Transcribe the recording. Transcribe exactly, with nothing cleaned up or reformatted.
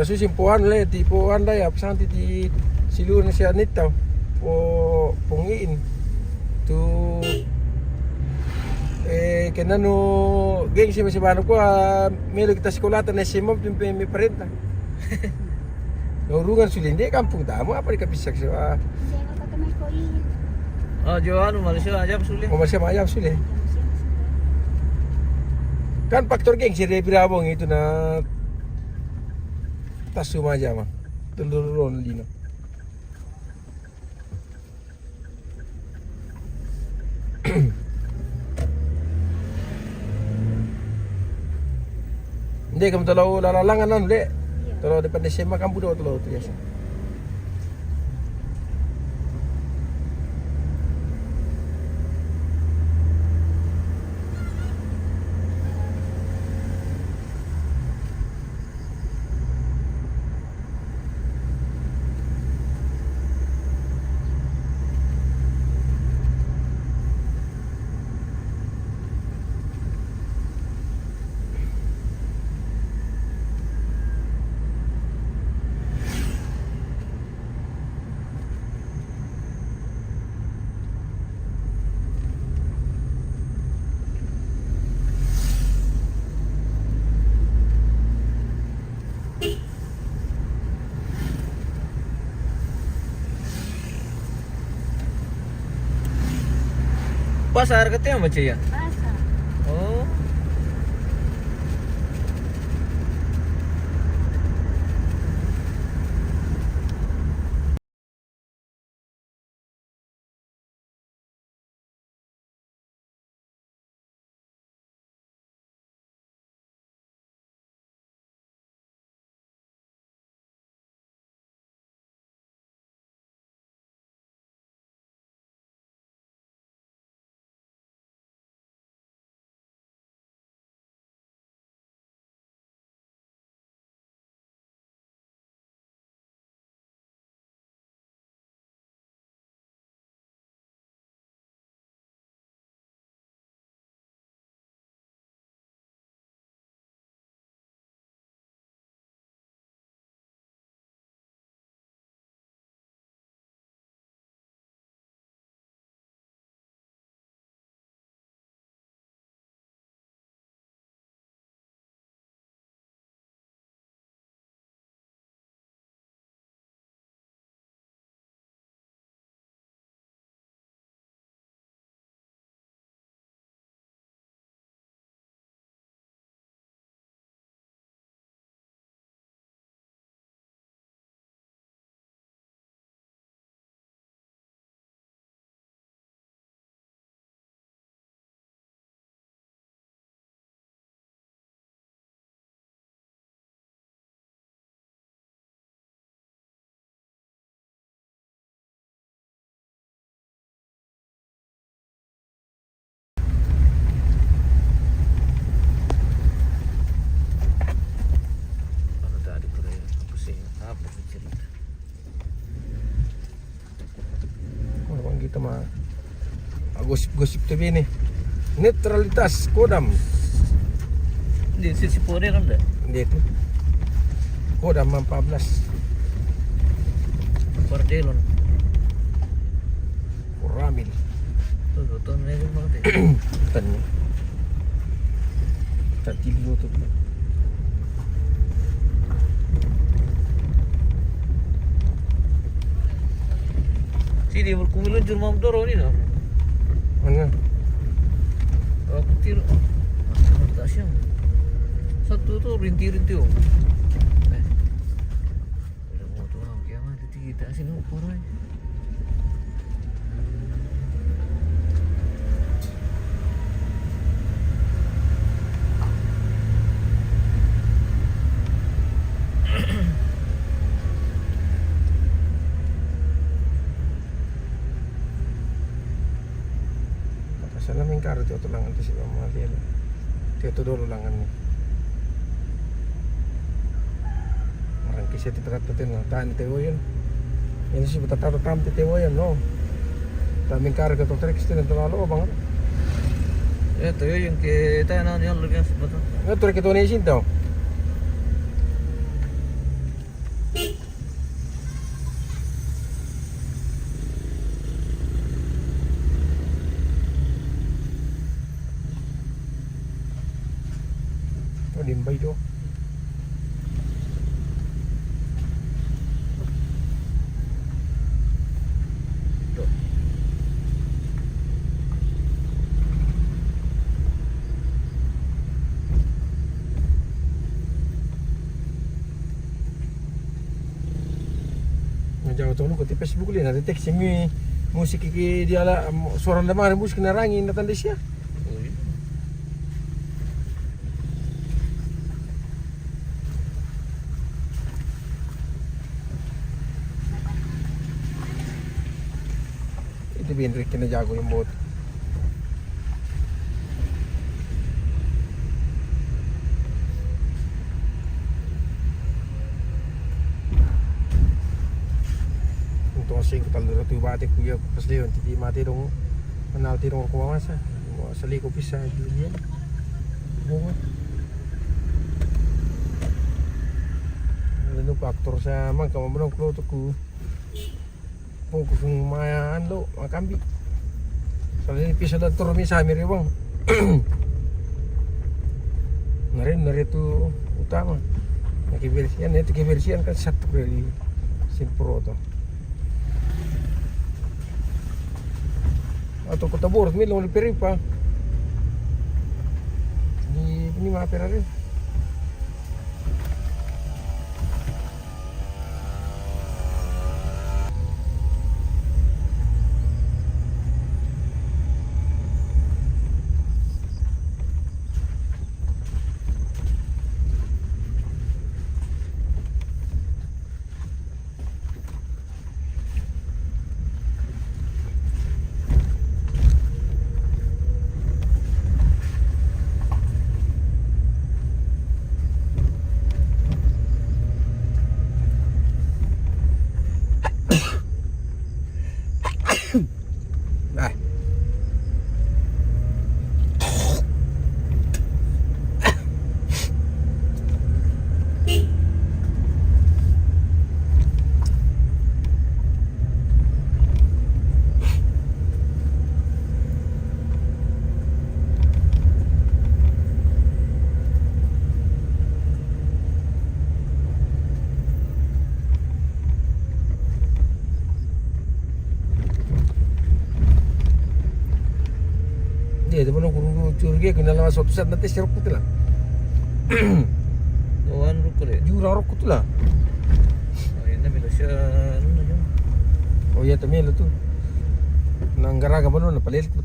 Susin po anu le, ti po anda ya, pesan ti, ti silu na siya nita, po, pong iin. Tu, eh, kenanu geng si masih banu ko, ah, melo kita sekolah ta na S M A, pimpe mi parenta. Naurungan suli, hindi kampung tamu, apa di kapisak siya? Oh, jo anu, Malaysia aja suli. Oh, Malaysia aja suli. Kan faktor geng si Rebi Rabong itu na tasu maja ma. Telur lon lino. Hindi, kamu talo lalalangan anu, le. Iya. Talo depan S M A kamu do talo tu ya. Pasar kata yang macam ya? Pasar. Oh. Ano tadi ko rin? Apa sih? Apa sih cerita? Wala bang kita ma, ah, gosip-gosip tu bini. Netralitas Kodam. Di sisi pore kan dah. Di itu. Kodam empat belas. Pardelon. Koramil. Tuh, tuh, tuh, ini kan berarti. Tanya. Tadi dulu tuh. Sini, berkumilun jurmam doro ni dah. Mana? Aku tiru. Tak siang. Satu tu rinti-rinti, oh. Eh. Udah mau tuang, kiamat itu kita sini ukur, eh. Maka sana mingkar tu tulangan tu si mama dia lah. Dia tu dulu langan ni. Marangkis ya ti patat patin na tani te woyon. Ini si patat patat tam ti te woyon, no. Taming karga to trek stin to lalo bang. Eh, to yoyon ke ta na ni allo biasa betul. Nggak trek to ni sin tau. Bai do. Nga jago tong luko ti Facebook le na deteksi mi musik ki dia la, suara lemari musik na rangi na tanda sia. Itu bendrik kena jago yang bot. Untung sing ko tal ratu bate ku ya pas leon ti mati dong. Manal ti dong ko masa. Mo sali ko pisa julian. Bunga. Lalu faktor sa mang kama menong ko to ku. Pungkus maya anu lo makambi. Soalnya ini pisau dan turun misalnya bang. Naren nare tu utama. Nah, kebersihan itu kebersihan kan satu kali simpro to. Atau kota Boros mi lo peripa. Di ini mah pera rin. Nah. Dia tu mana guru curi ke kena lama satu set nanti serok tu lah. Kawan rukun ya. Jurang rokok tu lah. Oh, ini bila sia anu na jom. Oh iya, temi lo tu. Nanggara ka mana na palit.